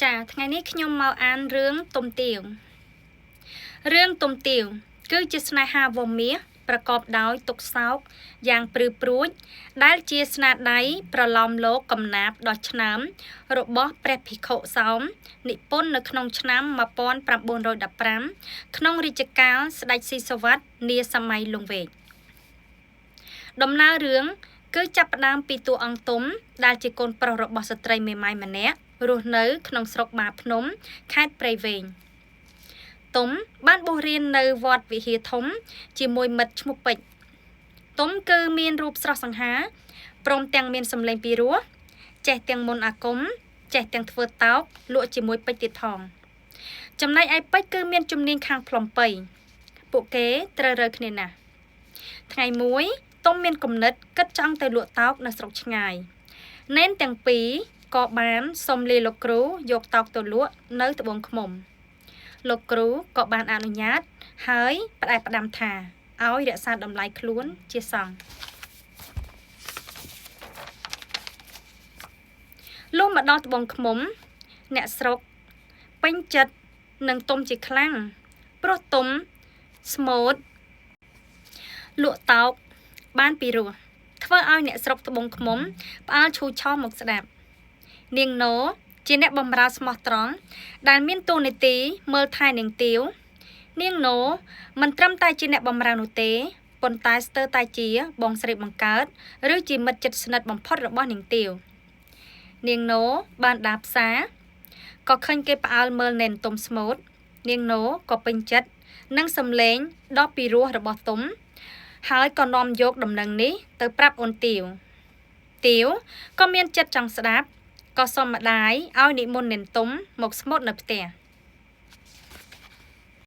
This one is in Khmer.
ចាថ្ងៃនេះខ្ញុំមកអានរឿងទុំទាវរឿងទុំទាវគឺជាស្នេហាវមាសប្រកបដោយទុក្ខសោកយ៉ាងព្រឺព្រួចដែលជាស្នាដៃប្រលោមលោកកំណាព្យដ៏ឆ្នើមរបស់ព្រះភិក្ខុសោមនិពន្ធនៅក្នុងឆ្នាំ1915ក្នុងរជ្ជកាលស្ដេចស៊ីសុវត្ថិនាសម័យលង្វែកដំណើររឿងគឺចាប់ផ្ដើមពីតួអង្គទុំដែលជាកូនប្រុសរបស់ស្ត្រីមេម៉ាយម្នាក់រស់នៅក្នុងស្រុកបាភ្នំខេត្តព្រៃវែងទុំបានបួសរៀននៅវត្តវិហារធំជាមួយមិត្តឈ្មោះពេជ្រទុំគឺមានរូបស្រស់សង្ហាព្រមទាំងមានសម្លេងពីរោះចេះទាំងមន្តអាគមចេះទាំងធ្វើតោកលក់ជាមួយពេជ្រទៀតផងចំណែកឯពេជ្រគឺមានជំនាញខាងផ្លុំប៉ីពួកគេត្រូវរើគ្នាណាស់ថ្ងៃមួយទុំមានគំនិតគិតចង់ទៅលក់តោកនៅស្រុកឆ្ងាយណែនទាំងពីរក៏បានសុំលាលោកគ្រូយកតោកទៅលក់នៅត្បូងឃ្មុំលោកគ្រូក៏បានអនុញ្ញាតហើយផ្ដែផ្ដាំថាឲ្យរក្សាតម្លៃខ្លួនជាសង្ឃលុះមកដល់ត្បូងឃ្មុំអ្នកស្រុកពេញចិត្តនឹងទុំជាខ្លាំងព្រោះទុំស្មូតលក់តោកបានពីរោះធ្វើឲ្យអ្នកស្រុកត្បូងឃ្មុំផ្អើលឈូឆរមកស្ដាប់នាងណូជាអ្នកបម្រើស្មោះត្រង់ដែលមានតួនាទីមើលថែនាងទាវនាងណូមិនត្រឹមតែជាអ្នកបម្រើនោះទេប៉ុន្តែស្ទើរតែជាបងស្រីបង្កើតឬជាមិត្តជិតស្និទ្ធបំផុតរបស់នាងទាវនាងណូបានដើរផ្សារក៏ឃើញគេផ្អើលមើលណែនទុំស្មូតនាងណូក៏ពេញចិត្តនឹងសម្លេងដ៏ពីរោះរបស់ទុំហើយក៏នាំយកដំណឹងនេះទៅប្រាប់អូនទាវទាវក៏មានចិត្តចង់ស្ដាប់ក៏សុំម្ដាយឲ្យនិមន្តនាងទុំមកស្មូតនៅផ្ទះ